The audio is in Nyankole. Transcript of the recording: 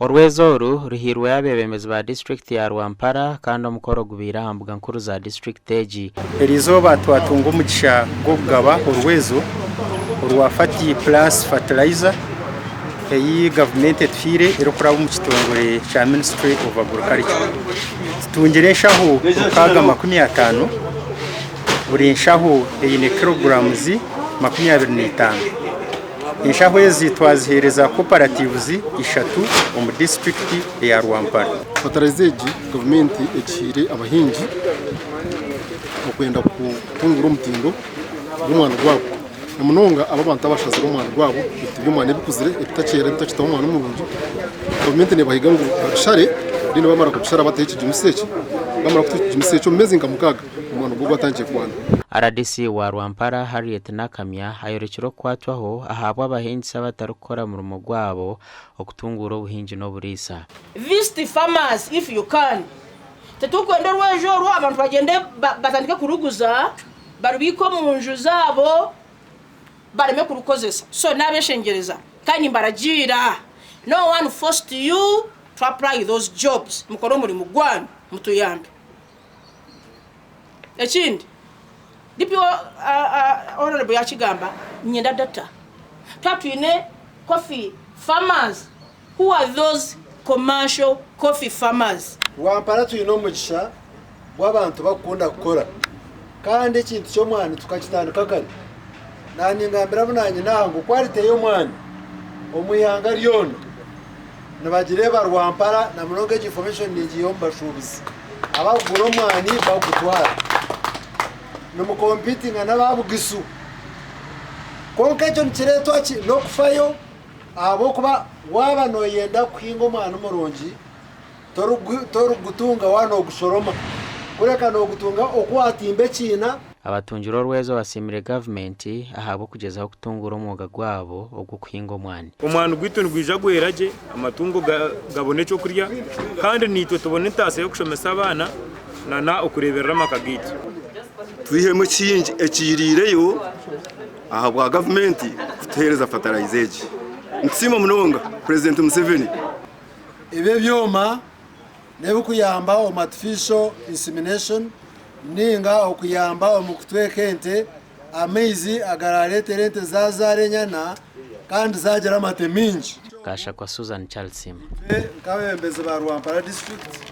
Orwezo oru ruhairweyo abeebembezi ba disiturikiti ya Rwampara kandi omukoro gubaire aha mbuga nkuru za disiturikiti egi. Eriizooba twatunga omugisha gw'okugaba orwezo orwa Ferti Plus Fertilizer ei gavumenti etuhaire erikuraba omu kitongore kya Ministry of Agriculture. Tutungire enshaho 650, buri nshaho eine kilograms 25. Enshaho ezi twaziheereza cooperatives ishatu omu disiturikiti eya Rwampara. Fatarayiza egi gavumenti egihaire abahingi okwenda kutungura omutindo gw'omwani gwabo na munonga abo abantu abashazire omwani gwabo ebiti by'omwani ebikuzire ebitakyera ebitakitaho omwani murungi gavumenti nebahiga ngu babishare then bamara kubishara bateho ekigimusa eki bamara kutaho ekigimusa eki omu meezi nka mukaaga omwani gwo gwatandikire kwana. Rdc wa Rwampara, Harriet Nakamya ayorekire okukwatwaho ahabw'abahingisa abatarikukora murimo gwabo okutunguura obuhingi n'oburiisa. Visit farmers if you can. Titurikwenda orweju oru abantu bagyende batandike kuruguza barubiike omu nju zaabo bareme kurukozesa. So nabeshengyereza kandi nimbaragiira no one forced you to apply those jobs mukore omurimo gwanyu mutuyambe. Ekindi DPO Honourable yakigamba niinyenda data. Twaba twine coffee farmers, who are those commercial coffee farmers? Rwampara twine omugisha gw'abantu bakukunda kukora kandi ekintu ky'omwani tukakitandika kare. Nangambira abu nanyine aha ngu quality y'omwani omu ihanga ryona nibagireeba Rwampara na munonga egi information ningiiha omu bashuubuzi abakugura omwani bakugutwara. Nimukompitinga n'aba Bugisu. Kwonka ekyo nikireetwa ki? N'okufayo ahabw'okuba waaba nooyenda kuhinga omwani murungi, torikugutunga waaba noogushoroma, kureka noogutunga oku waatimba ekiina. Abatungire orwezo basiimire gavumenti ahabw'okugyezaho kutunguura omwoga gwabo ogw'okuhinga omwani. Omwani gwaitu nigwija gwera gye, amatungo gabone ekyokurya kandi naitwe tubone entaasa y'okushomesa abaana nana okureeberera amaka gaitu. Twihemu kingi ekiiriireyo ahabwa gavumenti kutuheereza fatarayiza egi. Nitusiima munonga Purezidenti Museveni. Ebi ebyoma n'ebikuyamba omu artificial insemination ninga okuyamba omu kutweka ente amaizi agarareetere ente zazaara enyana kandi zagira amate mingi. Kashakwa Susan Charles. Itwe nk'abebembezi ba Rwampara disiturikiti.